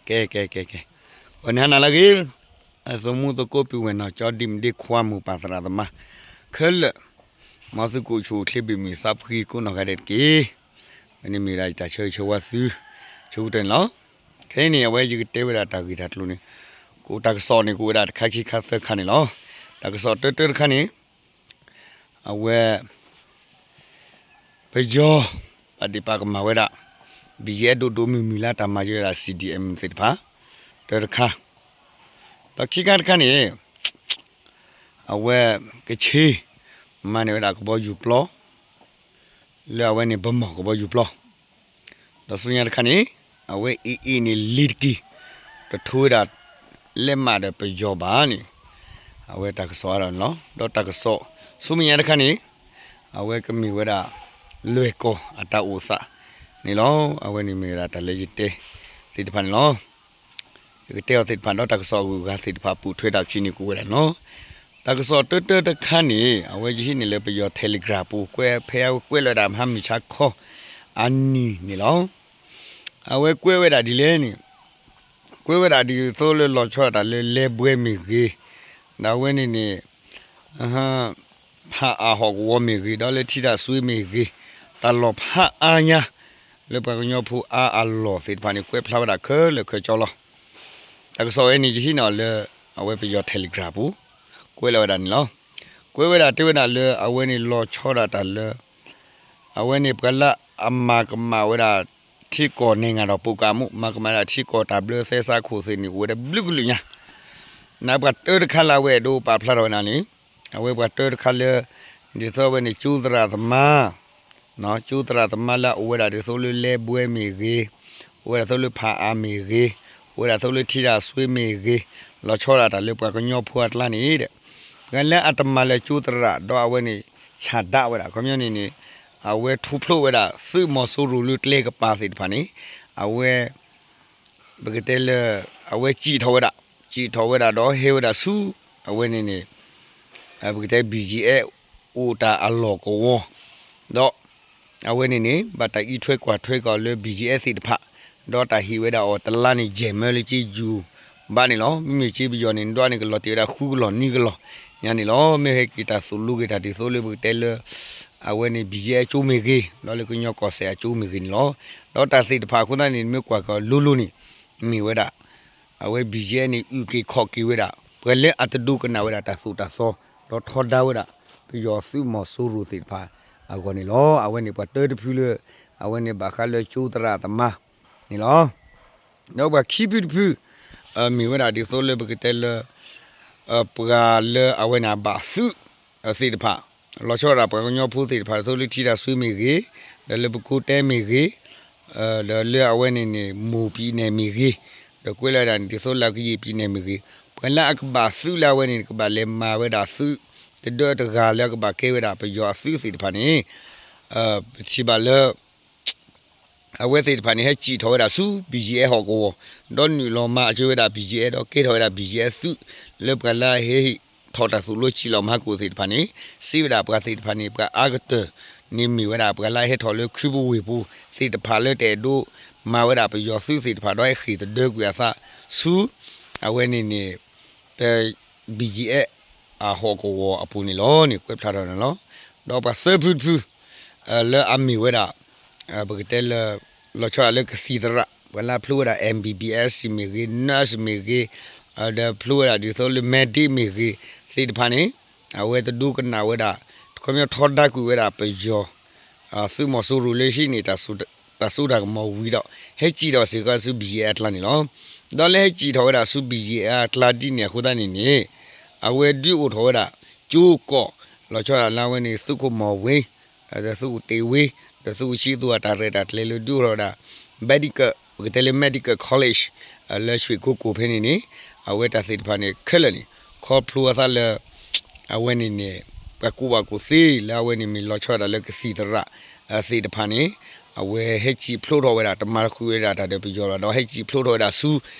ကဲ ကဲ ကဲ ကဲ, ဂီၤနံၤဟါနၤလၢအဂ့ၤ, အသုးမုၢ်သကိးပုၢ်ဝဲၢ်နီၢ်ကၠီ ဒံၣ်မုၣ်ဒ့ခွါ မိၢ်ပၢ်သရၣ်သမါခဲလၢာ်, မ်သုကအိၣ်ဆူၣ်အိၣ်ချ့ဘၣ်မုာ်သးဖှံကိးနီၢ်ဂၤဒဲးတက့ၢ်. အဝဲန့ၣ်မ့ၢ်ဝဲဒၣ်ယတၢ်ဆၢဂ့ၤဆၢဝါသု ဆၢကတီၢ်န့ၣ်လီၤ. ခဲအံၤန့ၣ် အဝဲယကတဲဝဲဒၣ်တၢ်ဂ့ၢ်တၢ်ကျိၤန့ၣ်, ကအိၣ်တၢ်ကစီၣ်န့ၣ် ကအိၣ်ဝဲဒၣ်တခါခံခါသၢခါန့ၣ်လီၤ. တၢ်ကစီၣ်တၢတၢတခါန့ၣ် အဝဲ ပယီၤ ပာ်ဒ့ၣ်ပာ်ကမၣ်ဝဲဒၣ် ဘံၣ်ယဲၢ် ဒိၣ်ဒိၣ်မုၢ်မုၢ်လၢတၢ်မၤယဲဝဲဒၣ် CDM သ့ၣ်တဖၣ် တၢတခါ, ဒီးခံခါတခါန့ၣ် အဝဲ ကခ့ၣ် မၤန့ၢ်ဝဲဒၣ်ကဘီယူၤပျီ လၢအဝဲန့ၣ် ဗန်းမော် ကဘီယူၤပျီ, ဒီးဆူညါတခါန့ၣ် အဝဲ AA န့ၣ် လ့ၤတက့ၤ တထိဝဲဒၣ် လဲးမးဒီးပယီၤဘၣ်န့ၣ် အဝဲတၢ်ကစီၣ်အါထီၣ်န့ၣ်လီၤ. ဒီးတၢ်ကစီၣ်ဆူမဲာ်ညါတခါန့ၣ် အဝဲကမ့ၢ်ဝဲဒၣ် လွဲၢ်ကီၢ်အတၢ်အိၣ်သးန့ၣ်လီၤ. အဝဲန့ၣ်မ့ၢ်ဝဲဒၣ်တၢ်လၢယတဲသ့ၣ်တဖၣ်န့ၣ်လီၤ. ယကတဲအီၤသ့ၣ်တဖၣ် ဒီးတၢ်ကစီၣ်အဂုၤအဂၤသ့ၣ်တဖၣ် ပိာ်ထွဲတၢ်ခံန့ၣ် ကအိၣ်ဝဲဒၣ်န့ၣ်လီၤ. တၢ်ကစီၣ်တၢတၢတခါန့ၣ် အဝဲယဟံးန့ၢ်လၢပယီၤ Telegram ပူၤ ကွဲးဖဲအဝဲကွဲးလီၤဝဲဒၣ်မဟါမုၢ်ဆါခီ အနံၤန့ၣ်လီၤ. အဝဲကွဲးဝဲဒၣ်ဒ်လဲၣ်န့ၣ် ကွဲးဝဲဒၣ်ဒ်သိးလၢလီၤဆီဒၣ်တၢ်လၢလဲၤဘှဲမ့ၢ်ဂ့ၤ, ဒီးအဝဲန့ၣ်န့ၣ် ဖးအါဟီၣ်ကဝီၤမ့ၢ်ဂ့ၤ, ဒီးလၢထံတၢ်စွ့မ့ၢ်ဂ့ၤ, တၢ်လီၢ်ဖးအါညါ လၢပှၤကညီဖိအါအလီၢ်သ့ၣ်တဖၣ်န့ၣ် ကွဲးဖျါဝဲဒၣ်ခဲလၢာ်ခဲဆ့လီၤ. တၢ်ကစီၣ်ဝဲန့ၣ် ယဟံးန့ၢ်အီၤလၢ အဝဲပယီၤ Telegram ပူၤ ကွဲးလီၤဝဲဒၣ်န့ၣ်လီၤ. ကွဲးဝဲဒၣ်တဲဝဲဒၣ်လၢအဝဲန့ၣ်လီၤဆီဒၣ်တၢ်လၢ အဝဲန့ၣ်ပှၤလၢအမၤကမၣ်ဝဲဒၣ် ထံကီၢ် နိုင်ငံတော် ပုတ်ကာမှုန့် မၤကမၣ်ဝဲဒၣ်ထံကီၢ်တၢ်ဘျၢသဲစးခိၣ်သ့ၣ်န့ၣ် အိၣ်ဝဲဒၣ်ဘျုးကလုာ်ညါ နပှၤတၢတခါလၢအဝဲအဲၣ်ဒိးပာ်ဖျါထီၣ်ဝဲဒၣ်န့ၣ် အဝဲပှၤတၢတခါလၢ ဒ်သိးအဝဲန့ၣ် ကၠိသရၣ်သမါ ကၠိသရၣ်သမါလၢအအိၣ်ဝဲဒၣ်ဒ်သိးလၢလဲဘှဲမ့ၢ်ဂ့ၤ, အိၣ်ဝဲဒၣ်သိးလၢဖးအါမ့ၢ်ဂ့ၤ, အိၣ်ဝဲဒၣ်သိးလၢထံတၢ်စွ့မ့ၢ်ဂ့ၤ, လီၤဆီဒၣ်တၢ်လၢပှၤကညီဖိအကျါန့ၣ်ဒီး ပှၤလၢအတမၤလၢကၠိသရၣ်ဒီးအဝဲန့ၣ် ဆၣ်ဒးဝဲဒၣ် ခီပညီန့ၣ်န့ၣ် အဝဲထူဖျိဝဲဒၣ်သုးမီၤစိရိၤလၢကျဲကပၤသ့ၣ်တဖၣ်န့ၣ် အဝဲ ပကတဲလၢ အဝဲစံၣ်ထီၣ်ဝဲဒၣ်, စံၣ်ထီၣ်ဝဲဒၣ်ဒီးဟဲဝဲဒၣ်ဆူ အဝဲန့ၣ်န့ၣ် ပကတဲ ဘံၣ်ယံၣ်အဲၣ် အိၣ်တၢ်အလီၢ်ကဝီၤ ဒီး အဝဲန့ၣ်န့ၣ် ဘၣ်တၢ်အံးထွဲကွၢ်ထွဲက့ၤအီၤလၢ ဘံၣ်ယံၣ်အဲၣ် သ့ၣ်တဖၣ်, ဒီးတၢ်ဟ့ၣ်ဝဲဒၣ်အီၤတလါန့ၣ် ယဲၢ်မၢလၢက့ယူၤဘၣ်န့ၣ်လီၤ. မ့မ့ၢ်က့ပယီၤန့ၣ် နဒွးန့ၣ်ကလီၤတ့ၢ်ဝဲဒၣ်ဃုကလီၢ်နွံကလီၢ်ညါန့ၣ်လီၤ. မ့ၢ်ဟဲက့ၤတၢ်သိၣ်လိက့ၤတၢ်ဒ်သိးလၢပကတဲလၢ အဝဲန့ၣ် ဘံၣ်ယံၣ်အဲၣ်ကၠိမ့ၢ်ဂ့ၤ, ဒီးလၢကညီကီၢ်စဲၣ်အကၠိမ့ၢ်ဂ့ၤန့ၣ်လီၤ. ဒီးတၢ်သ့ၣ်တဖၣ်အဃိသတးန့ၣ် မ့ၢ်ကွၢ်က့ၤအီၤလိၤလိၤန့ၣ် မ့ၢ်ဝဲဒၣ် အဝဲ ဘံၣ်ယံၣ်အဲၣ် န့ၣ် အုၣ်က့ၤခီၣ်က့ၤဝဲဒၣ် ပှၤလၢအတဒိကနၣ်ဝဲဒၣ်တၢ်သိၣ်တၢ်သီ ဒီးထီဒါဝဲဒၣ် ပယီၤသုးမီၤစိရိၤသ့ၣ်တဖၣ်အဂီၢ်န့ၣ်လီၤ. အဝဲန့ၣ်ပှၤတၢတဖုလၢ အဝဲန့ၣ်ဘၣ်ဃးလၢကၠိသရၣ်သမါန့ၣ်လီၤ. ဒီးပှၤခံဖုတဖု မ့ၢ်ဝဲဒၣ်ဒ်သိးလၢပကတဲလၢ ပှၤလၢအဝဲန့ၣ်အဘၣ်သုးသ့ၣ်တဖၣ် လီၤဆီဒၣ်ပှၤကညီဖိသ့ၣ်တဖၣ် ဒ်သိးလၢထံတၢ်စွ့မ့ၢ်ဂ့ၤ, ဒီးလၢပကိးတဲမ့ၢ်ဂ့ၤ, ဒီးလၢအဝဲန့ၣ်န့ၣ် မိၢ်ပံၤနဲၣ်မ့ၢ်ဂ့ၤ, ဒီးကွဲးလီၤဝဲဒၣ်န့ၣ် ဒ်သိးလၢကယံာ်ပံၤနဲၣ်မ့ၢ်ဂ့ၤ, ပှၤလၢအကဘၣ်သုးလၢအဝဲန့ၣ် ကဘၣ်လဲၤမၤဝဲဒၣ်သုး တဒၢတဂၤလၢအကဘၣ်ကဲဝဲဒၣ်ပယီၤအသုးသ့ၣ်တဖၣ်န့ၣ် ပထံၣ်ဘၣ်လၢ အဝဲသ့ၣ်တဖၣ်န့ၣ် ဟဲစံၣ်ထီၣ်ဝဲဒၣ်ဆူ ဘံၣ်ယံၣ်အဲၣ် ဟီၣ်ကဝီၤ, ဒီးနုာ်လီၤမၤအစၢၤဝဲဒၣ် ဘံၣ်ယံၣ်အဲၣ် ဒီးကဲထီၣ်ဝဲဒၣ် ဘံၣ်ယံၣ်အဲၣ် သုး လၢပှၤလၢအဟဲဟ့ၣ်ထီၣ်တၢ်သိၣ်လိစံၣ်လီၤမၤကိၣ်သ့ၣ်တဖၣ်န့ၣ် စံးဝဲဒၣ်ပှၤသ့ၣ်တဖၣ်န့ၣ် ပှၤအါကတၢၢ်န့ၣ်မ့ၢ်ဝဲဒၣ် ပှၤလၢအဟဲထီၣ်လၢခုပူၤဝ့ၢ်ပူၤသ့ၣ်တဖၣ်လၢတအဲၣ်ဒိးမၤဝဲဒၣ်ပယီၤသုးသ့ၣ်တဖၣ် ဒီးဟဲဃ့ၢ်တဒၢကွံာ်အသးဆူ အဝဲန့ၣ်န့ၣ် တ ဘံၣ်ယံၣ်အဲၣ် အဟီၣ်ကဝီၤအပူၤန့ၣ်လီၤန့ၣ် ကွဲးဖျါထီၣ်န့ၣ်လီၤ. ဒီးပှၤသၢဖုတဖု လၢအမ့ၢ်ဝဲဒၣ် ပကတဲလၢ လီၤဆီဒၣ်လၢကသံၣ်သရၣ် ပှၤလၢအဖျိဝဲဒၣ် MBBS မ့ၢ်ဂ့ၤ, nurse မ့ၢ်ဂ့ၤ, ဒီးဖျိဝဲဒၣ်ဒ်သိးလၢ medic မ့ၢ်ဂ့ၤ သ့ၣ်တဖၣ်န့ၣ် အဝဲတဒိကနၣ်ဝဲဒၣ် တခီပညီထီဒါကွံာ်ဝဲဒၣ်ပယီၤ သုးမီၤစိရိၤလၢဟံးန့ၢ် တၢ်စိတၢ်ကမီၤဝံၤဒီး ဟဲစံၣ်ထီၣ်စ့ၢ်ကီးဆူ ဘံၣ်ယံၣ်အဲၣ် အကျါန့ၣ်လီၤ. ဒီးလၢဟဲစံၣ်ထီၣ်ဝဲဒၣ်ဆူ ဘံၣ်ယံၣ်အဲၣ် အကျါဒ်န့ၣ်အဃိသတးန့ၣ်န့ၣ် အဝဲဒုးအိၣ်ထီၣ်ဝဲဒၣ် ကၠိကီၢ် လီၤဆီဒၣ်လၢအဝဲန့ၣ် သုးခိၣ်မီၢ်ဝ့ ဒီးသုးခိၣ်တ့ၢ်ဝ့ ဒီးသုးခိၣ်ဆံသူအတၢ်ရဲၣ်တၢ်ကျဲၤလၢဒုးအိၣ်ထီၣ်ဝဲဒၣ် medical ပကတဲလၢ medical college လၢ ရွှေကုက္ကို ဖဲန့ၣ်န့ၣ် အဝဲတၢ်သ့ၣ်တဖၣ်န့ၣ်ခဲလၢာ်န့ၣ် ခီဖျိအသးလၢ အဝဲန့ၣ်န့ၣ် ပှၤကူၣ်ဘၣ်ကူၣ်သ့လၢအဝဲန့ၣ်မ့ၢ်လီၤဆီဒၣ်တၢ်လၢကသံၣ်သရၣ် သ့ၣ်တဖၣ်န့ၣ် အဝဲဟဲစံၣ်ဖျိးထီၣ်ဝဲဒၣ် တမၤဃုာ်ဝဲဒၣ်တၢ်ဒီးပယီၤလီၤ ဒီးဟဲစံၣ်ဖျိးထီၣ်ဝဲဒၣ်ဆူ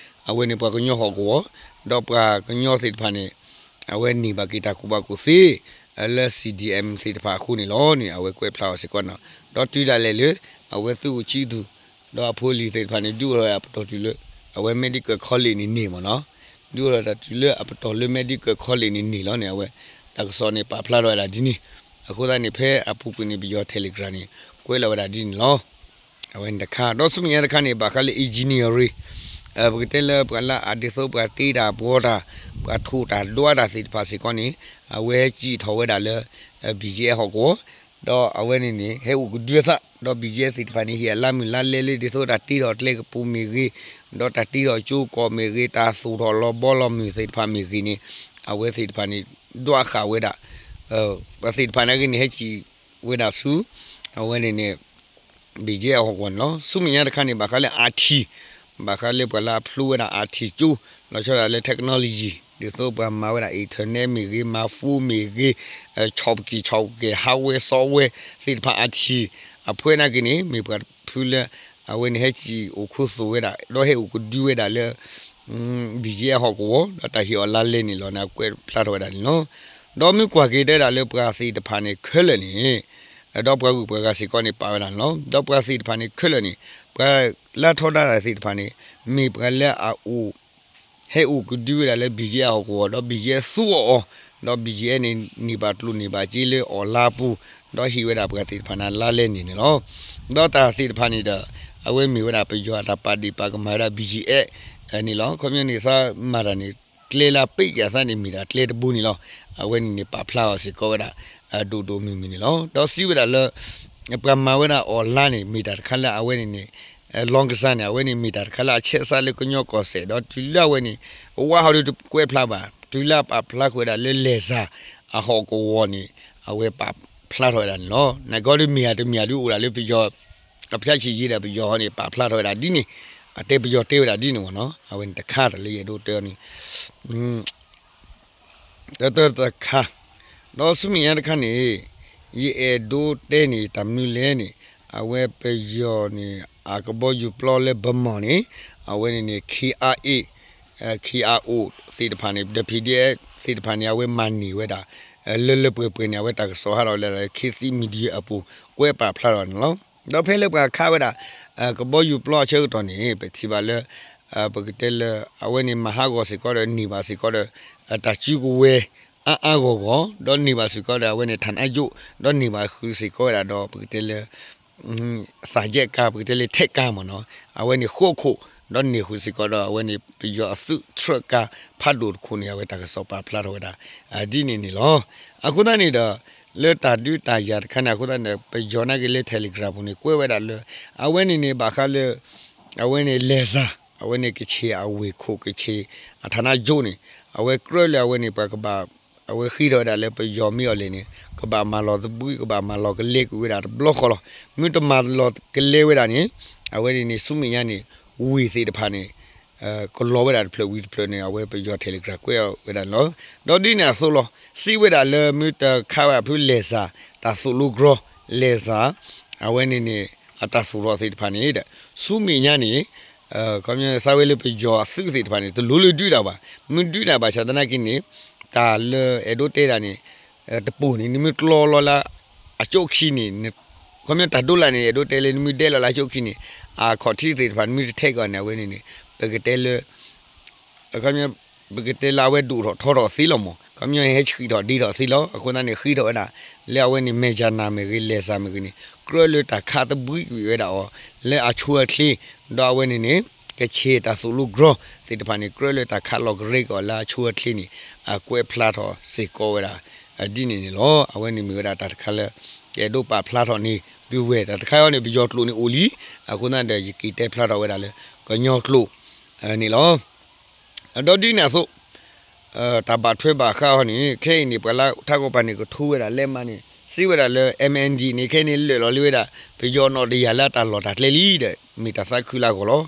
အဝဲန့ၣ်ပှၤကညီဟီၣ်ကဝီၤ ဒီးပှၤကညီသ့ၣ်တဖၣ်န့ၣ် အဝဲန့ၢ်ဘၣ်က့ၤတၢ်ကူၣ်ဘၣ်ကူၣ်သ့ လၢ CDM သ့ၣ်တဖၣ်အဃိန့ၣ်လီၤန့ၣ် အဝဲကွဲးဖျါအီၤစ့ၢ်ကီးန့ၣ် ဒီးတုၤဒၣ်လဲာ်လၢ အဝဲသုးခိၣ်ဆံသူ ဒီးအဖိအလံၤသ့ၣ်တဖၣ်န့ၣ် ဒုးအိၣ်ထီၣ်ဝဲဒၣ်ပတီၢ်တုၤလၢ အဝဲ medical college န့ၣ်န့ၢ်မ့ၢ်နီၤ, ဒုးအိၣ်ဒီးတၢ်တုၤလၢအပတီၢ်လၢ medical college န့ၣ်န့ၢ်လီၤန့ၣ် အဝဲ တၢ်ကစီၣ်န့ၣ်ပာ်ဖျါထီၣ်ဝဲဒၣ်ဒ်န့ၣ်, အဃိသတးန့ၣ် ဖဲအပူၤကွံာ်န့ၣ် ပယီၤ Telegram န့ၣ် ကွဲးလီၤဝဲဒၣ်ဒ်န့ၣ်လီၤ. အဝဲန့ၣ်တခါ ဒီးဆူမဲာ်ညါတခါန့ၣ် ဘၣ်ဃးလၢ engineering ပကတဲလၢပှၤလၢအဒ်သိးပှၤတ့တၢ်ဘှီတၢ် ပှၤထိၣ်တၢ်ဒွးတၢ်သ့ၣ်တဖၣ်စ့ၢ်ကီးန့ၣ် အဝဲဟဲစံၣ်ထီၣ်ဝဲဒၣ်လၢ BGF ဟီၣ်ကဝီၤ, ဒီးအဝဲန့ၣ်န့ၣ် ဟဲအိၣ်ကဒုအသး ဒီး BGF သ့ၣ်တဖၣ်န့ၣ် ဟ့ၣ်အလါမုၢ်လါလဲလၢဒ်သိးတၢ်တ့ထီၣ်ကျဲကပူၤမ့ၢ်ဂ့ၤ, ဒီးတၢ်တ့ထီၣ်ကၠိကီၢ်မ့ၢ်ဂ့ၤ, တၢ်သူၣ်ထီၣ်လီၤဘီလီၤမုၢ်သ့ၣ်တဖၣ်မ့ၢ်ဂ့ၤန့ၣ် အဝဲသ့ၣ်တဖၣ်န့ၣ် ဒွးဃာ်ဝဲဒၣ် ပှၤသ့ၣ်တဖၣ်န့ၣ်ဂ့ၤန့ၣ် ဟဲစံၣ်ဝဲဒၣ်ဆူ အဝဲန့ၣ်န့ၣ် BGF ဟီၣ်ကဝီၤန့ၣ်လီၤ. ဆူမဲာ်ညါတခါန့ၣ် ဘၣ်ဃးလၢ IT, ဘၣ်ဃးလၢပှၤလၢအဖျိဝဲဒၣ် IT ကၠိ လီၤဆီဒၣ်လၢ technology ဒ်သိးပှၤမၤဝဲဒၣ် internet မ့ၢ်ဂ့ၤ, မၤ phone မ့ၢ်ဂ့ၤ, ဆီၣ်ပကံၢ်ဆီၣ်ပကဲ hardware software သ့ၣ်တဖၣ် IT အဖှဲန့ၣ်ဂ့ၤန့ၣ် မ့ၢ်ပှၤဖုလၢ အဝဲန့ၣ်ဟဲစံၣ်အိၣ်ခူသူၣ်ဝဲဒၣ် ဒီးဟဲအိၣ်ကဒုဝဲဒၣ်လၢ BGF ဟီၣ်ကဝီၤ ဒီးတၢ်ဟ့ၣ်အီၤလါလဲန့ၣ်လီၤန့ၣ် အကွဲးဖျါထီၣ်ဝဲဒၣ်န့ၣ်လီၤ. ဒီးမ့ၢ်ကွၢ်က့ၤတဲဒၣ်လၢပှၤသ့ၣ်တဖၣ်န့ၣ်ခဲလၢာ်န့ၣ် ဒီးပှၤဂုၤပှၤဂၤစ့ၢ်ကီးန့ၣ်ပာ်ဝဲဒၣ်န့ၣ်လီၤ. ဒီးပှၤသ့ၣ်တဖၣ်န့ၣ်ခဲလၢာ်န့ၣ် ပှၤလၢထီဒါတၢ်သ့ၣ်တဖၣ်န့ၣ် မ့ၢ်ပှၤလၢအအိၣ် ဟဲအိၣ်ကဒုဝဲဒၣ်လၢ BGF ဟီၣ်ကဝီၤ ဒီး BGF သူအီၤ, ဒီး BGF န့ၣ် န့ၢ်ဘၣ်ကျိၣ်န့ၢ်ဘၣ်စ့လၢအီၣ်လါပူၤ, ဒီးဟ့ၣ်ဝဲဒၣ်ပှၤသ့ၣ်တဖၣ်န့ၣ်လါလဲန့ၣ်န့ၣ်လီၤ. ဒီးတၢ်သ့ၣ်တဖၣ်န့ၣ်ဒီး အဝဲမ့ၢ်ဝဲဒၣ်ပယီၤအတၢ်ပာ်ဒ့ၣ်ပာ်ကမၣ်ဝဲဒၣ် BGF န့ၣ်လီၤ. ခီပညီန့ၣ် သးမၤတၢ်န့ၣ် ကျဲလၢအပ့းက့ၤအသးန့ၣ် မ့ၢ်ဒၣ်ကျဲတဘိန့ၣ်လီၤ. အဝဲန့ၣ်န့ၣ် ပာ်ဖျါအီၤစ့ၢ်ကီးဝဲဒၣ် ဒိၣ်ဒိၣ်မုၢ်မုၢ်န့ၣ်လီၤ. ဒီးစံးဝဲဒၣ်လၢ ပှၤမၤဝဲဒၣ်အီၣ်လါန့ၣ် မ့ၢ်တၢ်တခါလၢအဝဲန့ၣ်န့ၣ် လီကစၢ်န့ၣ် အဝဲန့ၣ်မ့ၢ်တၢ်တခါလၢအဆဲးစးလၢကညီကီၢ်စဲၣ် ဒီးတုၤလၢအဝဲန့ၣ် ဝါဟီဒုတကွဲးဖျါဘၣ် တုၤလၢအပာ်ဖျါဃုာ်ဝဲဒၣ်လၢလဲၤစၢ်အဟီၣ်ကဝီၤန့ၣ် အဝဲပာ်ဖျါထီၣ်ဝဲဒၣ်န့ၣ်လီၤ. နာ်က့ဒီးမ့ၢ်ဧါတမ့ၢ်ဧါဒုးအိၣ်ဒၣ်လၢပယီၤ အဖျါဆံးယံာ်ဒီးပယီၤဟီန့ၣ် ပာ်ဖျါထီၣ်ဝဲဒၣ်ဒ်န့ၣ် အတဲပယီၤတဲဝဲဒၣ်ဒ်န့ၣ်မ့ၢ်နီၤ အဝဲန့ၣ်တခါတၢ်လၢယအဲၣ်ဒိးတဲအီၤန့ၣ် တၢ်တၢ်တခါ ဒီးဆူမဲာ်ညါတခါန့ၣ် ယအဲၣ်ဒိးတဲန့ၣ် တၢ်မနုၤလဲၣ်န့ၣ် အဝဲပယီၤန့ၣ် အကဘီယူၤပျီလၢ Burma န့ၣ် အဝဲန့ၣ်န့ၣ် KIA, KIO သ့ၣ်တဖၣ်န့ၣ် ဒီး PDF သ့ၣ်တဖၣ်န့ၣ် အဝဲမၤန့ၢ်ဝဲဒၣ် လၢလၢပှဲၤပှဲၤန့ၣ် အဝဲတၢ်ကစီၣ်ဟးထီၣ်လၢ ခေတ်သစ် Media အပူၤ ကွဲးပာ်ဖျါထီၣ်န့ၣ်လီၤ. ဒီးဖဲလၢပှၤခးဝဲဒၣ် ကဘီယူၤပျီအဆၢကတီၢ်န့ၣ် ပထံၣ်ဘၣ်လၢ ပကတဲလၢ အဝဲန့ၣ်မၤဟးဂီၤစ့ၢ်ကီးဒီး န့ၢ်ဘၣ်စ့ၢ်ကီးဒီး တၢ်စုကဝဲၤ အါအါဂီၢ်ဂီၢ် ဒီးန့ၢ်ဘၣ်စ့ၢ်ကီးဒီး အဝဲန့ၣ် ဌာနချုပ် ဒီးန့ၢ်ဘၣ်ဃုာ်စ့ၢ်ကီးဝဲဒၣ်ဒီး ပကတဲလၢ သံချပ်ကား ပကတဲလၢ tank ကားမ့ၢ်နီၤ အဝဲန့ၣ်ဃိးခိၣ် ဒီးန့ၢ်ဃုာ်စ့ၢ်ကီးဒီး အဝဲန့ၣ်ပယီၤအသုး truck ကားဖးဒိၣ်တခိၣ်န့ၣ် အဝဲတၢ်ကစီၣ်ပာ်ဖျါထီၣ်ဝဲဒၣ် ဒ်န့ၣ်န့ၣ်လီၤ. အဃိသတးန့ၣ်ဒီး လၢတၢ်ဒုးတၢ်ယၤတခါန့ၣ် အဃိသတးန့ၣ် ပယီၤနာ်က့လၢ Telegram ပူၤန့ၣ် ကွဲးဝဲဒၣ်လၢ အဝဲန့ၣ်န့ၣ် ဘၣ်ဃးလၢ အဝဲန့ၣ် လဲၤစၢ် အဝဲန့ၣ် ကချ့ၣ်အဝ့ၢ်ခိၣ် ကချ့ၣ်အ ဌာနချုပ် န့ၣ် အဝဲကြၢးလၢအဝဲန့ၣ် ပှၤကဘၣ် အဝဲဃ့ထီၣ်ဝဲဒၣ်လၢပယီၤမ့ၢ်အီၤလဲၣ်န့ၣ် ကဘၣ်မၤလီၤသဘှံး ကဘၣ်မၤလီၤကလဲကွံာ်ဝဲဒၣ်တဘျီဃီလီၤ. မ့ၢ်တမၤလီၤကလဲဝဲဒၣ်န့ၣ် အဝဲန့ၣ်န့ၣ် ဆူမဲာ်ညါန့ၣ် ဝ့ၢ်သ့ၣ်တဖၣ်န့ၣ် ကလီၤဝဲဒၣ်တဖျၢၣ်ဝံၤတဖျၢၣ်န့ၣ် အဝဲပယီၤ Telegram ကွဲးဝဲဒၣ်န့ၣ်လီၤ. ဒီးဒ်န့ၣ်အသိးလီၤ စံးဝဲဒၣ်လၢမ့ၢ်တခးဝဲဒၣ်ဖုလဲၤစၢ် တၢ်သိၣ်လိကရီ လဲၤစၢ် အဝဲန့ၣ်န့ၣ် အတၢ်သူၣ်ထီၣ်သ့ၣ်တဖၣ်န့ၣ်ဒီး ဆူမဲာ်ညါန့ၣ် ခီပညီန့ၣ် သးဝဲလၢပယီၤအသုးသ့ၣ်တဖၣ်န့ၣ် တလိၣ်လၢဒုးတၢ်ဘၣ်. မ့ၢ်ဒုးတၢ်ဘၣ်ဆၣ်သနာ်က့န့ၣ် တၢ်လၢအဲၣ်ဒိးတဲဒၣ်န့ၣ် တပိၢ်န့ၣ် နမ့ၢ်ကျီလီၤလၢအကၠိခံန့ၣ် ခီပညီတၢ်ဒိလၣ်န့ၣ် အဲၣ်ဒိးတဲလၢနမ့ၢ်ဒဲလီၤလၢအကၠိခံန့ၣ် အခီၣ်ထံးသ့ၣ်တဖၣ် နမ့ၢ်တထဲးကီးန့ၣ် အဝဲန့ၣ်န့ၣ် ပကတဲလၢ ခီပညီ ပကတဲလၢအဝဲဒိၣ်ထီၣ်ထီထီၣ်သ့လီၤမး ခီပညီဟဲဆှံးထီၣ်ဒ့ထီၣ်သ့လီၤ. အဃိသတးန့ၣ် ဃ့ထီၣ်ဝဲဒၣ် လၢအဝဲန့ၣ် မဲာ်ယၤနၤမ့ၢ်ဂ့ၤ လဲၤစၢ်မ့ၢ်ဂ့ၤန့ၣ် ကြၢးလၢတၢ်ခးသဘှံးကွံာ်ဝဲဒၣ်အီၤ လၢအဆိအချ့ ဒီးအဝဲန့ၣ်န့ၣ် ကချ့ၣ်တၢ်သိၣ်လိကရီသ့ၣ်တဖၣ်န့ၣ် ကြၢးလၢတၢ်ခးလီၤကရဲက့ၤအီၤလၢအဆိအချ့န့ၣ် အကွဲးဖျါထီၣ်စ့ၢ်ကီးဝဲဒၣ် ဒ်န့ၣ်န့ၣ်လီၤ. အဝဲန့ၣ်မ့ၢ်ဝဲဒၣ်တၢ်တခါလၢ အဲၣ်ဒိးပာ်ဖျါထီၣ်န့ၣ် ပုၢ်ဝဲၢ်တၢ်တခါအံၤန့ၣ် ပယီၤကျိာ်န့ၣ်အိၣ်လံ အဃိသတးဒီး ယက့ၤတဲဖျါထီၣ်ဝဲဒၣ်လၢ ကညီကျိာ်န့ၣ်လီၤ. ဒီးဒ်န့ၣ်အသိး တၢ်ဘၣ်ထွဲဘၣ်ဃးအီၤန့ၣ် ခဲအံၤန့ၣ် ပှၤလၢထးကီၢ်ပၤန့ၣ် ကထိဝဲဒၣ်လဲးမးန့ၣ် စံးဝဲဒၣ်လၢ MNDAA န့ၣ် ခဲအံၤန့ၣ် လၢာ်လီၤလံဝဲဒၣ် ပယီၤနီၣ်တယၢ်လၢအတၢ်လီၢ်တၢ်ကျဲလံဒီး မ့ၢ်တၢ်သးခုလၢအဂီၢ်လီၤ.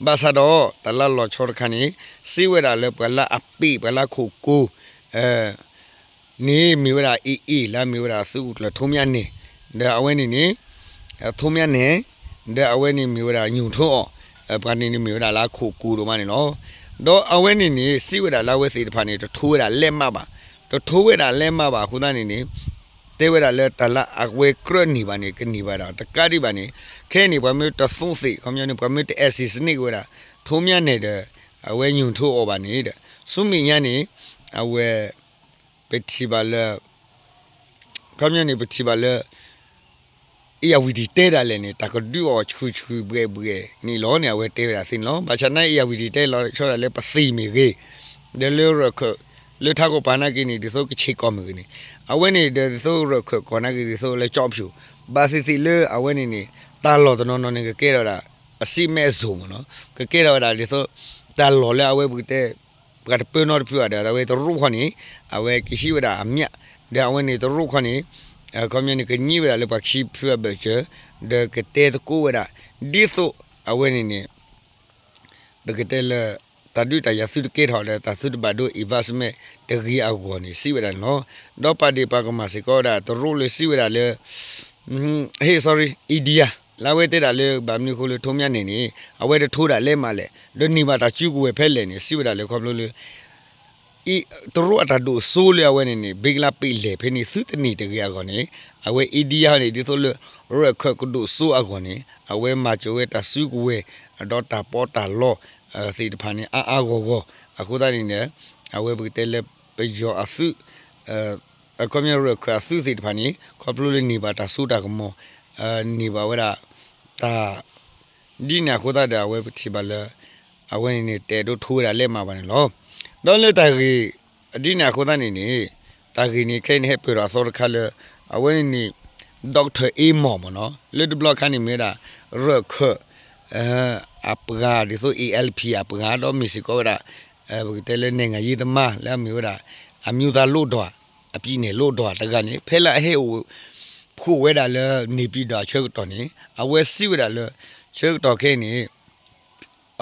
ဘၣ်ဆၣ်ဒီး တၢ်လၢလီၤဆီတခါန့ၣ် စံးဝဲဒၣ်လၢပှၤလၢအပ့ၢ် ပှၤလၢအခိၣ်ကိၤ န့ၣ်မ့ၢ်ဝဲဒၣ် AA လၢအမ့ၢ်ဝဲဒၣ်သုးခိၣ်ကျၢၢ် ထိးမၠၣ်နဲၣ် ဒီးအဝဲန့ၣ်န့ၣ် ထိးမၠၣ်နဲၣ် ဒီးအဝဲန့ၣ်မ့ၢ်ဝဲဒၣ်ညိၣ်ထိအီၤ ပှၤန့ၣ်န့ၣ်မ့ၢ်ဝဲဒၣ်လၢအခိၣ်ကိၤဒိၣ်မးန့ၣ်လီၤ. ဒီးအဝဲန့ၣ်န့ၣ် စံးဝဲဒၣ်လၢအဝဲသ့ၣ်တဖၣ်န့ၣ် တထိဝဲဒၣ်လဲးမးဘၣ်. တထိဝဲဒၣ်လဲးမးဘၣ်အဃိသတးန့ၣ်န့ၣ် တဲဝဲဒၣ်လၢတၢ်လၢအဝဲကြၢးန့ၢ်ဘၣ်န့ၣ် ကန့ၢ်ဘၣ်ဒီးတကးဒံးဘၣ်န့ၣ်, ခဲအံၤန့ၣ် ပှၤမ့ၢ်တသိသ့ၣ် ခီပညီန့ၣ် ပှၤမ့ၢ်တ assist န့ၢ်က့ၤဝဲဒၣ် ထိးမၠါနဲၣ်ဒီး အဝဲညိၣ်ထိးအီၤဘၣ်န့ၣ်ဒီး ဆူမဲာ်ညါန့ၣ် အဝဲ ပထံၣ်ဘၣ်လၢ ခီပညီန့ၣ် ပထံၣ်ဘၣ်လၢ အ့ၣ်ယၣ်ဝံၤဒံၣ်တဲဒၣ်လဲာ်န့ၣ် တၢ်ကဒုးအီၤဆူၣ်ဆူၣ်ဘှဲၣ်ဘှဲၣ်န့ၣ်လီၤန့ၣ် အဝဲတဲဝဲဒၣ်သ့န့ၣ်လီၤ. ဘၣ်ဆၣ်နာ်အ့ၣ်ယၣ်ဝံၤဒံၣ်တဲလီၤဆီဒၣ်လၢပသံၣ်မ့ၢ်ဂ့ၤ, ဒီးလၢရၢၢ်ခၢၣ် လၢထးခိၣ်ပၤနာ်က့န့ၣ် ဒ်သိးကဆ့ၣ်ကီၢ်မ့ၢ်ဂ့ၤန့ၣ်, အဝဲန့ၣ်ဒီးဒ်သိးရၢၢ်ခၢၣ်ကီၢ်နာ်က့ ဒ်သိးလၢကၠီဖၠူၣ် ဘၣ်သ့ၣ်သ့ၣ်လၢအဝဲန့ၣ်န့ၣ် တၢ်လီၢ်တနီၤနီၤန့ၣ် ကကဲထီၣ်ဝဲဒၣ် အစံးမဲအစိၤမ့ၢ်နီၤ, ကကဲထီၣ်ဝဲဒၣ်ဒ်သိး တၢ်လီၢ်လၢအဝဲပကတဲ ပှၤတပၢနီတဖုဘၣ်ဒီး အဝဲတရူးခီန့ၣ် အဝဲကဟံးဝဲဒၣ်အမျး, ဒီးအဝဲန့ၣ်တရူးခီန့ၣ် ခီပညီန့ၣ် ကညံးဝဲဒၣ်လၢပှၤခံဖုအဘၢၣ်စၢၤ, ဒီးကတဲသကိးဝဲဒၣ် ဒ်သိးအဝဲန့ၣ်န့ၣ် ပကတဲလၢ တၢ်ဒုးတၢ်ယၤသုတကဲထီၣ်ဒီး တၢ်သုတဘၣ်ဒိ investment တဂ့ၤအဂီၢ်န့ၣ် စံးဝဲဒၣ်န့ၣ်လီၤ. ဒီးပာ်ဒ့ၣ်ပာ်ကမၣ်စ့ၢ်ကီးဝဲဒၣ် တရူးလၢစံးဝဲဒၣ်လၢ ဟ့ၣ် sorry, India လၢအဝဲတဲဒၣ်လၢ ဘၣ်မနုၤအဃိလၢထိးမၠါနဲၣ်န့ၣ် အဝဲတထိးဒၣ်လဲာ်မးလဲၣ်, ဒီးန့ၢ်ဘၣ်တၢ်စုကဝဲၤဖဲလဲၣ်န့ၣ် စံးဝဲဒၣ်လၢခီဖျိလၢ တရူးအတၢ်ဒိၣ်စိလၢအဝဲန့ၣ်န့ၣ် ဘ့ကလါပ့းလဲၢ်ဖဲန့ၣ် သုတန့ၢ်တဂ့ၤအဂီၢ်န့ၣ် အဝဲ India န့ၣ် ဒ်သိးလၢ ရၢၢ်ခၢၣ်ကဒိၣ်စိအဂီၢ်န့ၣ် အဝဲမၤစၢၤဝဲတၢ်စုကဝဲၤ ဒီးတၢ်ပီးတၢ်လီ သ့ၣ်တဖၣ်န့ၣ် အါအါဂီၢ်ဂီၢ် အဃိသတးန့ၣ်ဒီး အဝဲပကတဲလၢပယီၤအသုး အခီပညီရၢၢ်ခၢၣ်အသုးသ့ၣ်တဖၣ်န့ၣ် ခီဖျိလၢန့ၢ်ဘၣ်တၢ်စိတၢ်ကမီၤ န့ၢ်ဘၣ်ဝဲဒၣ် တၢ် ဒ်န့ၣ်အဃိသတးဒီး အဝဲပထံၣ်ဘၣ်လၢ အဝဲန့ၣ်န့ၣ် တအဲၣ်ဒိးထိးဝဲဒၣ်လဲာ်မးဘၣ်န့ၣ်လီၤ. ဒီးလၢတၢ်ဂ့ၢ် ဒ်န့ၣ်အဃိသတးန့ၣ်န့ၣ် တၢ်ဂ့ၢ်န့ၣ်ခဲအံၤန့ၣ် ဟဲပၢၢ်ထီၣ်အသီတခါလၢ အဝဲန့ၣ်န့ၣ် Doctor Amor မ့ၢ်နီၤ လၢတဘျီခါန့ၣ်မ့ၢ်ဝဲဒၣ် ရၢၢ်ခၢၣ် အပှၤ ဒ်သိး A L P အပှၤ ဒီးမ့ၢ်စ့ၢ်ကီးဝဲဒၣ် ပကတဲလၢ နဲၣ်ငါယ့သမါ လၢအမ့ၢ်ဝဲဒၣ် အမျိုးသားလွှတ်တော် အပြည်နယ်လွှတ်တော် တဂၤန့ၣ် ဖဲလၢအဟဲအိၣ်ဖှိၣ်ဝဲဒၣ်လၢ န့ၣ်ပံၤဒီးအဆၢကတီၢ်န့ၣ် အဝဲစံးဝဲဒၣ်လၢ ဆၢကတီၢ်ခဲအံၤန့ၣ်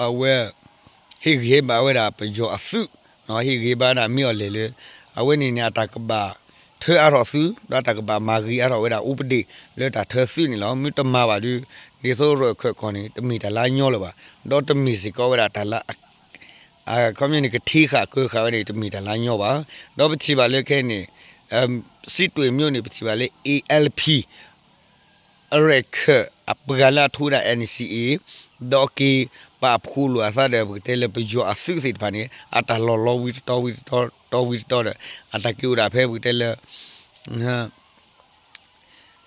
အဝဲ ဟ့ၣ်ဂံၢ်ဟ့ၣ်ဘါဝဲဒၣ်ပယီၤအသုး ဟ့ၣ်ဂံၢ်ဟ့ၣ်ဘါဒၣ်မ့ၢ်အီၤလဲၣ်လၢ အဝဲန့ၣ်န့ၣ် အတၢ်ကဘၣ်ထၢအါထီၣ်သုး ဒီးတၢ်ကဘၣ်မၤဂ့ၤအါထီၣ်ဝဲဒၣ် ဥပဒေ လၢတၢ်ထၢသုးန့ၣ်လီၤ. မ့ၢ်တမၤဘၣ်ဒီး ဒ်သိးရၢၢ်ခၢၣ်ကီၢ်န့ၣ် တမ့ၢ်တၢ်လၢအညီလၢၤဘၣ်. ဒီးတမ့ၢ်စ့ၢ်ကီးဝဲဒၣ်တၢ်လၢ အခီပညီန့ၣ် ကထံဃာ်ကၢဃာ်ဝဲန့ၣ် တမ့ၢ်တၢ်လၢအညီဘၣ်. ဒီးပထံၣ်ဘၣ်လၢခဲအံၤန့ၣ် စံးတွ့ၣ်မၠိန့ၣ် ပထံၣ်ဘၣ်လၢ A L P အရၢၢ်ခၢၣ်အပှၤလၢအထိးဝဲဒၣ် N C A ဒီးက့ၤပာ်ဖှိၣ်လိာ်အသးဒီး ပကတဲလၢပယီၤအသုးသ့ၣ်တဖၣ်န့ၣ် အတၢ်လီၢ်လီၤဝံၤတတီၤဝံၤတတီၤ တီၤဝံၤတတီၤဒီး အတၢ်က့ၤအိၣ်ဒၣ်ဖဲပကတဲလၢ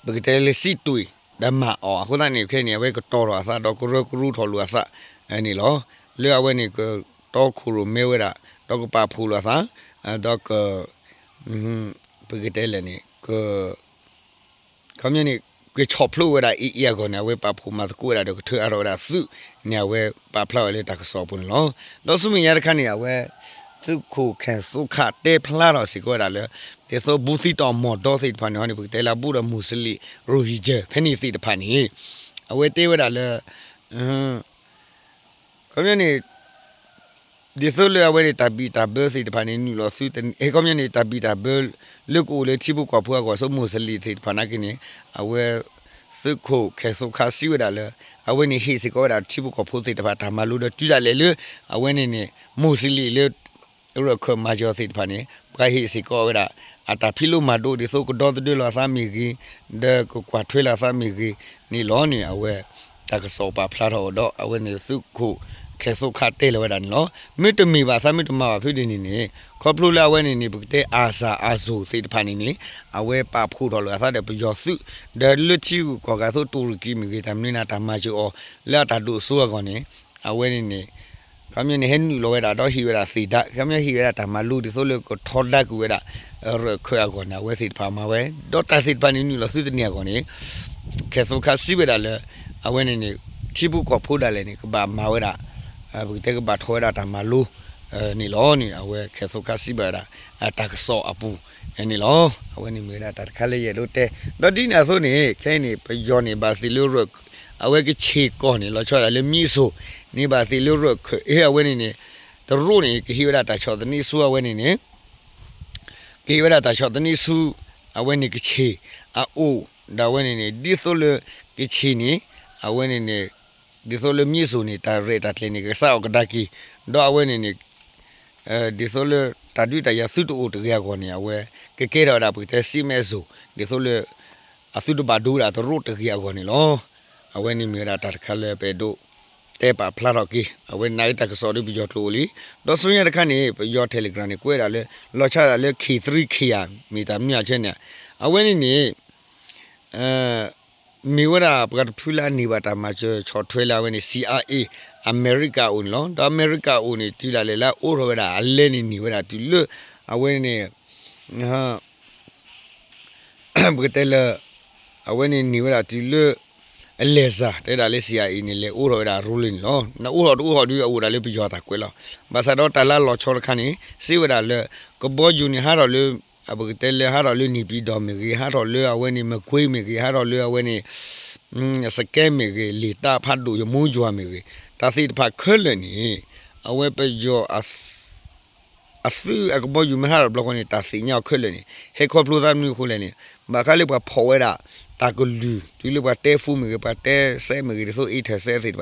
ပကတဲလၢစံးတွ့ၣ် ဒီးမၤအီၤ အဃိသတးန့ၣ် ခဲအံၤန့ၣ် အဝဲကတီၤထီၣ်အသး ဒီးကရၢကရိထီၣ်လိာ်အသးန့ၣ်လီၤ. လၢအဝဲန့ၣ် ကတီခိၣ်ရိၣ်မဲဝဲဒၣ် ဒီးကပာ်ဖှိၣ်လိာ်အသး ဒီးက ပကတဲလဲၣ်န့ၣ် က ခီပညီန့ၣ် ကဆီၣ်ဖျိဝဲဒၣ် A A အဂီၢ်န့ၣ် အဝဲပာ်ဖှိၣ်မၤသကိးဝဲဒၣ်ဒီးကထၢအါထီၣ်ဝဲဒၣ်သုးန့ၣ် အဝဲပာ်ဖျါဝဲလၢတၢ်ကစီၣ်အပူၤန့ၣ်လီၤ. ဒီးဆူမဲာ်ညါတခါန့ၣ် အဝဲ သုးခိၣ်ခဲၣ်သိခးတဲဖျါထီၣ်စ့ၢ်ကီးဝဲဒၣ်လၢ ဒ်သိးဘူးသံတီၢ်မီၢ်ဒီသ့ၣ်တဖၣ်န့ၣ်ဟီန့ၣ် ပကတဲလၢအဘူးဒီး Muslim Rohingya ဖဲန့ၣ်သ့ၣ်တဖၣ်န့ၣ် အဝဲတဲဝဲဒၣ်လၢ ခီပညီန့ၣ် ဒ်သိးလၢအဝဲန့ၣ် တၢ်ဘံၣ်တၢ်ဘၢသ့ၣ်တဖၣ်န့ၣ် နုာ်လီၤသုတန့ၢ် ခီပညီန့ၣ် တၢ်ဘံၣ်တၢ်ဘၢ လၢကအိၣ်လၢထံဖိကီၢ်ဖိအဂီၢ် ဆူ Muslim သ့ၣ်တဖၣ်နာ်က့န့ၣ် အဝဲ သုးခိၣ်ခဲၣ်သိခးစံးဝဲဒၣ်လၢ အဝဲန့ၣ်ဟ့ၣ်စ့ၢ်ကီးဝဲဒၣ်ထံဖိကီၢ်ဖိသ့ၣ်တဖၣ်တၢ်မၤလိဒီးတုၤဒၣ်လဲာ်လၢ အဝဲန့ၣ်န့ၣ် Muslim လၢ ရၢၢ်ခၢၣ်မၤစၢၤသ့ၣ်တဖၣ်န့ၣ် ပှၤဟ့ၣ်စ့ၢ်ကီးဝဲဒၣ် အတၢ်ဖံးလိမၤဒိး ဒ်သိးကဒီသဒၢလီၤအသးမ့ၢ်ဂ့ၤ ဒီးကကွၢ်ထွဲလီၤအသးမ့ၢ်ဂ့ၤန့ၣ်လီၤန့ၣ် အဝဲ တၢ်ကစီၣ်ပာ်ဖျါထီၣ်အီၤဒီး အဝဲန့ၣ်သုးခိၣ်ခဲၣ်သိခးတဲလီၤဝဲဒၣ်န့ၣ်လီၤ. မ့တမ့ၢ်ဘၣ်သး မ့တမၤဘၣ်ဖဲဒ်န့ၣ်န့ၣ် ခီဖျိလၢအဝဲန့ၣ်န့ၣ် ပကတဲအၤစၣ်အၤစိၤသ့ၣ်တဖၣ်န့ၣ်န့ၣ် အဝဲပာ်ဖှိၣ်ထီၣ်လိာ်အသးဒီးပယီၤသုး ဒီးလၢထံဂုၤကီၢ်ဂၤအသိး တူၢ်ရကံမ့ၢ်ဂ့ၤ တၢ်မနုၤန့ၣ် တၢ်မၤစၢၤအီၤ လၢအတၢ်ဒိၣ်စိအဂီၢ်န့ၣ် အဝဲန့ၣ်န့ၣ် ခီပညီန့ၣ် ဟဲနုာ်လီၤဝဲဒၣ် ဒီးဟ့ၣ်ဝဲဒၣ်သ့ၣ်ဒါ ခီပညီဟ့ၣ်ဝဲဒၣ်တၢ်မၤလိ ဒ်သိးလၢကထီဒါကွံာ်ဝဲဒၣ် ရၢၢ်ခၢၣ်အဂီၢ်န့ၣ် အဝဲသ့ၣ်တဖၣ်မၤဝဲ ဒီးတၢ်သ့ၣ်တဖၣ်န့ၣ် နုာ်လီၤသုတန့ၢ်အဂီၢ်န့ၣ် ခဲၣ်သိခးစံးဝဲဒၣ်လၢ အဝဲန့ၣ်န့ၣ် ထံဖိကီၢ်ဖိဒၣ်လဲာ်န့ၣ် ကဘၣ်မၤဝဲဒၣ် ပကတဲကဘၣ်ထီၣ်ဝဲဒၣ်တၢ်မၤလိ န့ၣ်လီၤန့ၣ် အဝဲခဲၣ်သိခးစံးဘၣ်ဝဲဒၣ် တၢ်ကစီၣ်အပူၤန့ၣ်လီၤ. အဝဲန့ၣ်မ့ၢ်ဝဲဒၣ်တၢ်တခါလၢယအဲၣ်ဒိးတဲ ဒီးဒ်န့ၣ်အသိးန့ၣ် ခဲအံၤန့ၣ် ပယီၤန့ၣ် ဘၣ်သ့ၣ်လၢရၢၢ် အဝဲကဆ့ၣ်ကီၢ်န့ၣ် လီၤဆီဒၣ်လၢမံစိၤန့ၣ် ဘၣ်သ့ၣ်လၢရၢၢ်ခၢၣ် အဝဲန့ၣ်န့ၣ် တရူးန့ၣ် ကဟ့ၣ်ဝဲဒၣ်တၢ်ဆီၣ်သနံးဆူအဝဲန့ၣ်န့ၣ် ကဟ့ၣ်ဝဲဒၣ်တၢ်ဆီၣ်သနံးဆူ အဝဲန့ၣ်ကဆ့ၣ်အအိၣ် ဒီးအဝဲန့ၣ်န့ၣ် ဒ်သိးလၢကဆ့ၣ်န့ၣ် အဝဲန့ၣ်န့ၣ် ဒ်သိးလၢမံစိၤန့ၣ် တၢ်ရဲၣ်တၢ်ကျဲၤန့ၣ် ကစးအီၣ်ကဒါက့ၤ ဒီးအဝဲန့ၣ်န့ၣ် ဒ်သိးလၢ တၢ်ဒုးတၢ်ယၤသုတအိၣ်တဂ့ၤအဂီၢ်န့ၣ် အဝဲကကဲထီၣ်ဝဲဒၣ်ပကတဲစံးမဲအစိၤ ဒ်သိးလၢ အသုတဘၣ်ဒိဝဲဒၣ်တရူးတဂ့ၤအဂီၢ်န့ၣ်လီၤ. အဝဲန့ၣ်မ့ၢ်ဝဲဒၣ်တၢ်တခါလၢပအဲၣ်ဒိး တဲပာ်ဖျါထီၣ်က့ၤ အဝဲနာ်က့တၢ်ကစီၣ်ဒီးပယီၤကျိာ်အိၣ်လံ. ဒီးဆူညါတခါန့ၣ် ပယီၤ Telegram န့ၣ် ကွဲးဒၣ်လၢ လီၤဆီဒၣ်လၢ K three K ဧါ မ့ၢ်တၢ်မနုၤအဆဲန့ၣ် အဝဲန့ၣ်န့ၣ် မ့ၢ်ဝဲဒၣ်ပှၤတဖုလၢအန့ၢ်ဘၣ်တၢ်မၤစၢၤဆီၣ်ထွဲလၢအဝဲန့ၣ် CIA အမဲရကၤအအိၣ်န့ၣ်လီၤ. ဒီးအမဲရကၤအအိၣ်န့ၣ် တုၤဒၣ်လဲာ်လၢအအိးထီၣ်ဝဲဒၣ်အလဲန့ၣ် န့ၢ်ဝဲဒၣ်တုၤလၢ အဝဲန့ၣ် ပကတဲလၢ အဝဲန့ၣ်န့ၢ်ဝဲဒၣ်တုၤလၢ အလဲၤစၢ် တဲဒၣ်လၢ CIA န့ၣ် လဲၤအိးထီၣ်ဝဲဒၣ်ရိလံန့ၣ်လီၤ. နအိးထီၣ်တအိးထီၣ်ဒုးအအိၣ်ဒၣ်လၢပယီၤတၢ်ကွဲးလီၤ. ဘၣ်ဆၣ်ဒီးတၢ်လၢအလီၤဆီတခါန့ၣ် စံးဝဲဒၣ်လၢ ကဘီယူၤန့ၣ် ဟးထီၣ်လၢ အပကတဲလၢဟးထီၣ်လၢန့ၣ်ပံၤဒီးမ့ၢ်ဂ့ၤ ဟးထီၣ်လၢအဝဲန့ၣ်မကွ့မ့ၢ်ဂ့ၤ ဟးထီၣ်လၢအဝဲန့ၣ် စကဲမ့ၢ်ဂ့ၤ လံာ်တၢ်ဖးဒိၣ်ယမူယွၤမ့ၢ်ဂ့ၤ တၢ်သ့ၣ်တဖၣ်ခဲလၢာ်န့ၣ် အဝဲပယီၤ အသုးအကဘီယူၤမ့ၢ်ဟးထီၣ်တဘျီဃီန့ၣ် တၢ်သ့ၣ်ညါအီၤခဲလၢာ်န့ၣ် ဟဲခီဖျိသးမနုၤအဃိလဲၣ်န့ၣ် ဘၣ်ဃးလၢပှၤဖီၣ်ဝဲဒၣ် တၢ်ကလုၢ် တုၤလၢပှၤတဲ phone မ့ၢ်ဂ့ၤ ပှၤတဲစဲးမ့ၢ်ဂ့ၤ ဒ်သိး intercept သ့ၣ်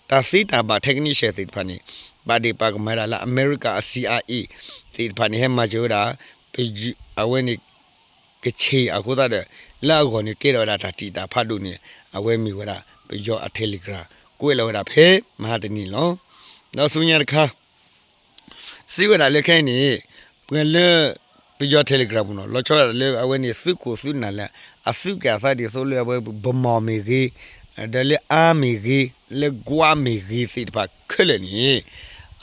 တဖၣ် တၢ်သ့တၢ်ဘၣ် technician သ့ၣ်တဖၣ်န့ၣ် ဘၣ်ဒ့ၣ်ပာ်ကမၤဝဲဒၣ်လၢအမဲရကၤအ CIA သ့ၣ်တဖၣ်န့ၣ် ဟဲမၤစၢၤဝဲဒၣ် အဝဲန့ၣ် ကဆ့ၣ်အဃိသတးဒီး လၢအဂီၢ်န့ၣ်ကဲထီၣ်ဝဲဒၣ်တၢ်တံာ်တာ်ဖးဒိၣ်န့ၣ် အဝဲမ့ၢ်ဝဲဒၣ် ပယီၤအ Telegram ကွဲးလီၤဝဲဒၣ်ဖဲမဟါတနံၤလီၤ. ဒီးဆူညါတခါ စံးဝဲဒၣ်လၢခဲအံၤန့ၣ် ပှၤလၢ ပယီၤ Telegram ပူၤနီၤ လီၤဆီဒၣ်လၢအဝဲန့ၣ်သုးခိၣ်သုးနၢ်လၢ အသုးက့ၢ်အသးဒ်သိးလၢအဝဲ ဗမာ မ့ၢ်ဂ့ၤ ဒီးလၢအါမ့ၢ်ဂ့ၤ လၢကွါမ့ၢ်ဂ့ၤသ့ၣ်တဖၣ်ခဲလၢာ်န့ၣ်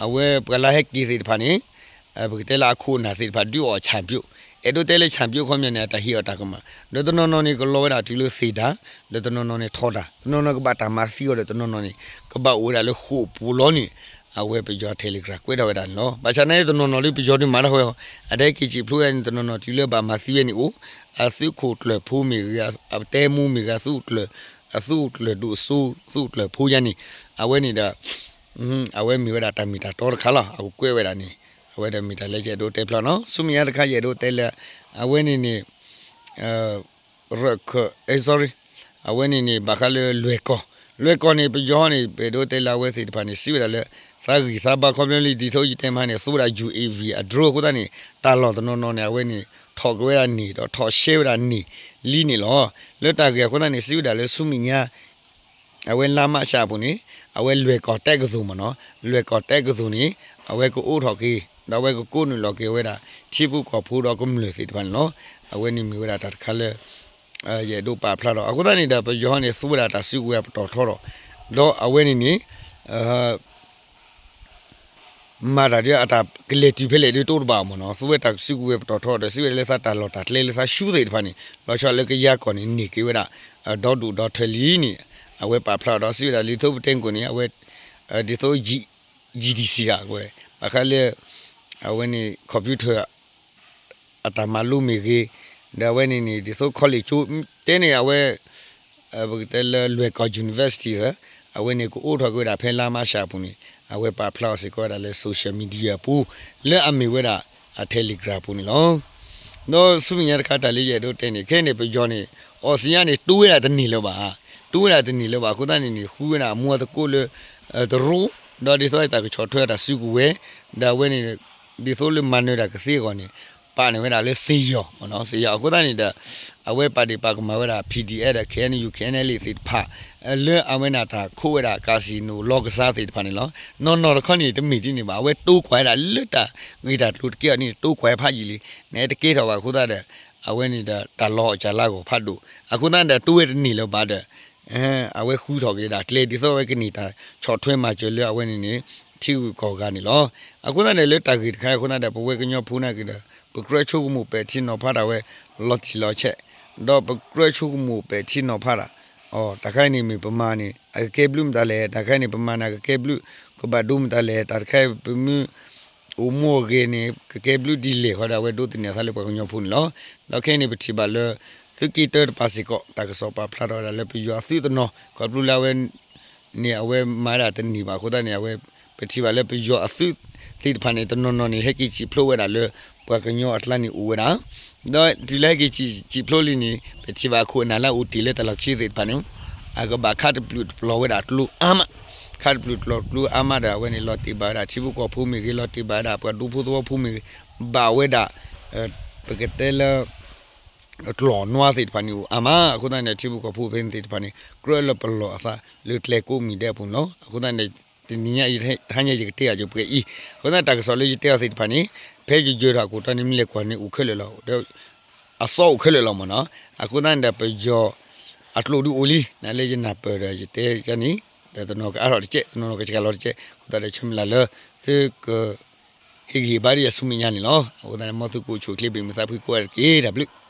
အဝဲပှၤလၢဟဲက့ၤသ့ၣ်တဖၣ်န့ၣ် ပကတဲလၢအခိၣ်အနၢ်သ့ၣ်တဖၣ်ဒုးအီၣ် champion အဲၣ်ဒိးတဲလၢ champion ခီပညီန့ၣ် အတၢ်ဟ့ၣ်အီၤတၢ်ကမၣ် ဒီးတနီၤနီၤန့ၣ် ကလီၤဝဲဒၣ်တုၤလၢသ့ၣ်တၢ် ဒီးတနီၤနီၤန့ၣ်ထီၣ်တၢ် တနီၤနီၤကဘၣ်တၢ်မၤသံအီၤဒီးတနီၤနီၤန့ၣ် ကဘၣ်အိၣ်ဝဲဒၣ်လၢဃိာ်ပူၤလီၤန့ၣ် အဝဲပယီၤ Telegram ကွဲးထီၣ်ဝဲဒၣ်န့ၣ်လီၤ. ဘၣ်ဆၣ်နာ်က့တနီၤနီၤလၢ ပယီၤဒုးမၤတၢ်ဝဲအီၤ အတဟဲက့ၤစံးဖျိဝဲန့ၣ် တနီၤနီၤတုၤလၢဘၣ်မၤသံဝဲန့ၣ်အိၣ် အသုးခိၣ်ကျၢၢ်ဖိမ့ၢ်ဂ့ၤ အတဲမူမ့ၢ်ဂ့ၤ အသုးကျၢၢ် အသုးကျၢၢ်ဒိၣ်စိ သုးကျၢၢ်ဖိယါန့ၣ် အဝဲန့ၣ်ဒီး အဝဲမ့ၢ်ဝဲဒၣ်တၢ်မ့ၢ်တၢ်တီတခါလီၤ. အကကွဲးဝဲဒၣ်န့ၣ် အဝဲဒီးမ့ၢ်တၢ်လၢယအဲၣ်ဒိးတဲဖျါနီၤ ဆူမဲာ်ညါတခါ ယအဲၣ်ဒိးတဲလၢ အဝဲန့ၣ်န့ၣ် ရၢၣ်ခၢၣ် အဲ sorry အဝဲန့ၣ်န့ၣ် ဘၣ်ဃးလၢလွဲၢ်ကီၢ် လွဲၢ်ကီၢ်န့ၣ် ပယီၤန့ၣ် ပအဲၣ်ဒိးတဲလၢအဝဲသ့ၣ်တဖၣ်န့ၣ် စံးဝဲဒၣ်လၢ သးဂံၢ်သးဘါခီဖျိလံ ဒ်သိးယတဲမဟါန့ၣ် သူဝဲဒၣ် ယူၣ် UAV အ drone အဃိသတးန့ၣ် တၢ်လီၢ်တနီၤနီၤန့ၣ် အဝဲန့ၣ် ထီၣ်က့ၤဝဲဒၣ်န့ၣ် ဒီးထီၣ်ရှဲဝဲဒၣ်န့ၣ်လံန့ၣ်လီၤ. လၢတၢ်ဂ့ၢ်အဃိသတးန့ၣ် စံးဝဲဒၣ်လၢဆူမဲာ်ညါ အဝဲလါမးရှးအပူၤန့ၣ် အဝဲလွဲၢ်ကီၢ်တက္ကသိုလ်မ့ၢ်နီၤ လွဲၢ်ကီၢ်တက္ကသိုလ်န့ၣ် အဝဲကအိးထီၣ်က့ၤ ဒီးအဝဲကကိးနုာ်လီၤက့ၤဝဲဒၣ် ထံဖိကီၢ်ဖိဒီးကမျၢၢ်သ့ၣ်တဖၣ်န့ၣ်လီၤ. အဝဲန့ၣ်မ့ၢ်ဝဲဒၣ်တၢ်တခါလၢ ယအဲၣ်ဒိးပာ်ဖျါထီၣ် အဃိသတးန့ၣ်ဒီး ပယီၤန့ၣ် သူဝဲဒၣ်တၢ်စုကဝဲၤပတီၢ်ထီထီၣ် ဒီးအဝဲန့ၣ်န့ၣ် မၤတၢ်ဒ်အတၢ်ကလဲၤတုၤဖဲလဲၣ်ဒ်တအိၣ်တဘၣ်အီၤမ့ၢ်နီၤ သူဝဲတၢ်စုကဝဲၤပတီၢ်ထီဒီး စံးဝဲဒၣ်လၢသးတၢ်လီၢ်တၢ်ကျဲလၢသးဆူသ့ၣ်တဖၣ်န့ၣ် လီၤဆီလၢကယၤကီၢ်န့ၣ် န့ၢ်က့ၤဝဲဒၣ် ဒီဒူၣ်ဒီထၢလံန့ၣ် အဝဲပာ်ဖျါထီၣ်ဒီး စံးဝဲဒၣ်လံာ်ထိပတဲကီၢ်န့ၣ် အဝဲ ဒ်သိး GDC ဂၤဝဲ ဘၣ်ဃးလၢ အဝဲန့ၣ် computer အတၢ်မၤလိမ့ၢ်ဂ့ၤ ဒီးအဝဲန့ၣ်န့ၣ် ဒ်သိး college ကၠိ တဲန့ၣ် အဝဲ ပကတဲလၢလွဲၢ်ကီၢ် university ဧၢ, အဝဲန့ၣ်ကအိးထီၣ်က့ၤဝဲဒၣ်ဖဲလါမးရှးအပူၤန့ၣ် အဝဲပာ်ဖျါအီၤစ့ၢ်ကီးဝဲဒၣ်လၢ social media အပူၤ လၢအမ့ၢ်ဝဲဒၣ် အ Telegram အပူၤန့ၣ်လီၤ. ဒီးဆူမဲာ်ညါတခါတၢ်လၢယအဲၣ်ဒိးတဲန့ၣ် ခဲအံၤန့ၣ် ပယီၤန့ၣ် အီစံယါန့ၣ် တိဝဲဒၣ်တန့ၢ်လၢၤဘၣ်, တိဝဲဒၣ်တန့ၢ်လၢၤဘၣ်အဃိသတးန့ၣ်န့ၣ် ဃုဝဲဒၣ်အမူအသကိးလၢ တရူး ဒီးဒ်သိးတၢ်ကဆီၣ်ထွဲတၢ်စုကဝဲၤ ဒီးအဝဲန့ၣ် ဒ်သိးလၢမၤနၢၤတၢ်ကသ့အဂီၢ်န့ၣ် ပာ်န့ၢ်ဝဲဒၣ်လၢစ့ယီၤ, စ့ယီၤအဃိသတးန့ၣ်ဒီး အဝဲပာ်ဒ့ၣ်ပာ်ကမၤဝဲဒၣ် PDF ဒီး KNU KNLA သ့ၣ်တဖၣ် လၢအဝဲန့ၣ်တၢ်ခိးဝဲဒၣ် casino လီကစါသ့ၣ်တဖၣ်န့ၣ်လီၤ. နီၢ်နီၢ်တခီန့ၣ် တမ့ၢ်ဒ်န့ၣ်ဘၣ်, အဝဲတိကွၢ်ဝဲဒၣ်လၢတၢ်ဂ့ၢ်တၢ်ကျိၤတက့ၢ်အီၤန့ၣ် တိကွၢ်ဖးယံာ်လံ, နတကဲထီၣ်ဘၣ်အဃိသတးဒီး အဝဲန့ၣ်ဒီးတၢ်လီၤအီၣ်ကၢ်လါဂီၢ်ဖးဒိၣ် အဃိသတးဒီး တိဝဲတန့ၢ်လၢၤဘၣ်ဒီး အဝဲဃုထီၣ်က့ၤဒၣ်ကျဲဒ်သိးအဝဲကန့ၢ်တၢ်ဆီၣ်ထွဲမၤစၢၤလၢအဝဲန့ၣ်န့ၣ် ထံဂုၤကီၢ်ဂၤန့ၣ်လီၤ. အဃိသတးန့ၣ် လၢတၢ်ဂ့ၢ်တခါအံၤအဃိသတးဒီး ပဝဲကညီဖိနာ်က့ဒီး ပကြၢးဆိကမိၣ်ပဲာ်ထံနီၤဖးတၢ်ဝဲ လီၤတံၢ်လီၤဆဲး, ဒီးပကြၢးဆိကမိၣ်ပဲာ်ထံနီၤဖးတၢ်, အတၢ်ခါအံၤန့ၣ်မ့ၢ်ပမၤန့ၣ် အကကဲဘျုးမတၤလဲၣ်, တၢ်ခါအံၤန့ၣ် ပမၤန့ၣ် အကကဲဘျုး ကဘၣ်ဒိမတၤလဲၣ်, တၢ်တခါအံၤပမ့ၢ် အိၣ်မူအဂ့ၤန့ၣ် ကကဲဘျုးဒ်လဲၣ်ဃီဒီး အဝဲဒိးသန့ၤအသးလၢပှၤကညီဖိန့ၣ်လီၤ. ဒီးခဲအံၤန့ၣ် ပထံၣ်ဘၣ်လၢ သုးက့တၢတပၤစ့ၢ်ကီး တၢ်ကစီၣ်ပာ်ဖျါထီၣ်ဝဲဒၣ်လၢပယီၤအသုးတနီၤ ခီဖျိလၢအဝဲ န့ၣ် အဝဲမၤဒၣ်တန့ၢ်ဘၣ်အဃိသတးန့ၣ် အဝဲ ပထံၣ်ဘၣ်လၢပယီၤအသုးသ့ၣ်တဖၣ်န့ၣ် တနီၤနီၤန့ၣ် ဟဲက့ၤစံၣ်ဖျိးဝဲဒၣ်လၢ ပှၤကညီအကျါန့ၣ်အိၣ်ဝဲဒၣ်, ဒီးတုၤလၢဟဲက့ၤစံၣ်ဖျိးလံန့ၣ် ပထံၣ်ဘၣ်အခိၣ်အနၢ်လၢအအိၣ်တ့ၢ်လၢတၢ်လီၢ်ခံသ့ၣ်တဖၣ်န့ၣ် အကဘၣ်ခးတပျုာ်တပျီၤဝဲဒၣ်ကျိအါမး, ခးတပျုာ်တပျီၤကျိအါမးဒီး အဝဲန့ၣ် လီၤတ့ၢ်ဘၣ်ဝဲဒၣ်ထံဖိကီၢ်ဖိမ့ၢ်ဂ့ၤ, လီၤတ့ၢ်ဘၣ်ဝဲဒၣ်ပှၤဒူဖိသဝီဖိမ့ၢ်ဂ့ၤ, ဘၣ်ဝဲဒၣ် ပကတဲလၢ ကျီၢ်နွါသ့ၣ်တဖၣ်န့ၣ်အိၣ်အါမး. အဃိသတးန့ၣ် ထံဖိကီၢ်ဖိဖဲန့ၣ်သ့ၣ်တဖၣ်န့ၣ် ကြၢးလၢပလီၢ်အသးလၢကျဲကိးမံၤဒဲးအပူၤန့ၣ်လီၤ. အဃိသတးန့ၣ် တနံၤညါအံၤ တဟါညါယကတဲအီၤက့ၤပှဲၤအံၤ, အဃိသတးတၢ်ကစီၣ်လၢယတဲအီၤသ့ၣ်တဖၣ်န့ၣ် ဖဲယယၢၤထီၣ်အခိၣ်တီန့ၣ် မ့ၢ်လဲၤကွၢ်န့ၣ်အိၣ်ခဲလၢာ်လီၤ. အသီအိၣ်ခဲလၢာ်လီၤမ့ၢ်နီၤ. အဃိသတးန့ၣ်ဒီး ပယီၤအကျိာ်ဒုးအိၣ်လံ နလၢယနၢ်ပၢၢ်ဒီးယတဲန့ၣ် ဒီးတနီၤကအါထီၣ်တကဲး တနီၤကစှၤလီၤတကဲး အဃိသတးဒီးဆၢမုၢ်လၢ်လၢ သုကဟ့ၣ်ဂံၢ်ဟ့ၣ်ဘါဒ်ယၤဆူမဲာ်ညါန့ၣ်လီၤ. အဃိသတးန့ၣ် မ်သုကအိၣ်ဆူၣ်အိၣ်ချ့ ဘၣ်မုာ်သးဖှံကိးဂၤတက့ၢ်. တၢ်ဘျုး